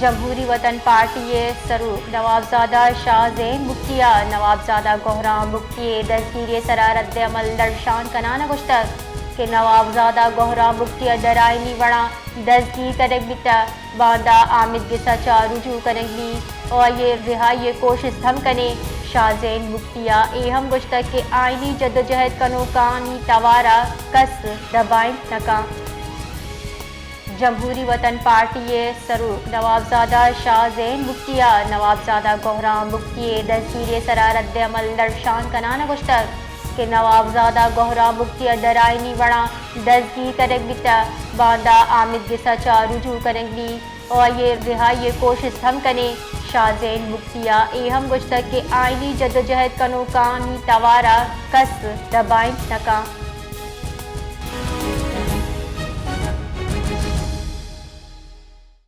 جمہوری وطن پارٹی ءِ سروک نوابزادہ شاہ زین بگٹی ءَ نوابزادہ گوھرام بگٹی ءِ دزگیری ءِ سرا رد عمل درشان کنان ءَ گوشتگ کہ نوابزادہ گوھرام بگٹی ءَ در آئینی وڑاں دزگیر کنگ بیتگ، باندا آ مجلس ءَ چہ رجوع کنگ بیت ءُ آئی ءِ رہائی ءِ کوشست ہم کنیں۔ شاہ زین بگٹی ءَ اے ہم گوشتگ کہ آئینی جدوجہد کنوکانی توار ءَ کس دبائینت نہ کنت۔ جمہوری وطن پارٹی ءِ سروک نوابزادہ شاہ زین بگٹی ءَ نوابزادہ گوھرام بگٹی ءِ دزگیری ءِ سرا رد عمل درشان کنان ءَ گوشتگ کہ نوابزادہ گوھرام بگٹی ءَ در آئینی وڑاں دزگیر کنگ بیتگ، باندا آ مجلس ءَ چہ رجوع کنگ بیت ءُ آئی ءِ رہائی ءِ کوشست ہم کنیں۔ شاہ زین بگٹی ءَ اے ہم گوشتگ کہ آئینی جدوجہد کنوکانی توار ءَ کس دبائینت نہ کنت۔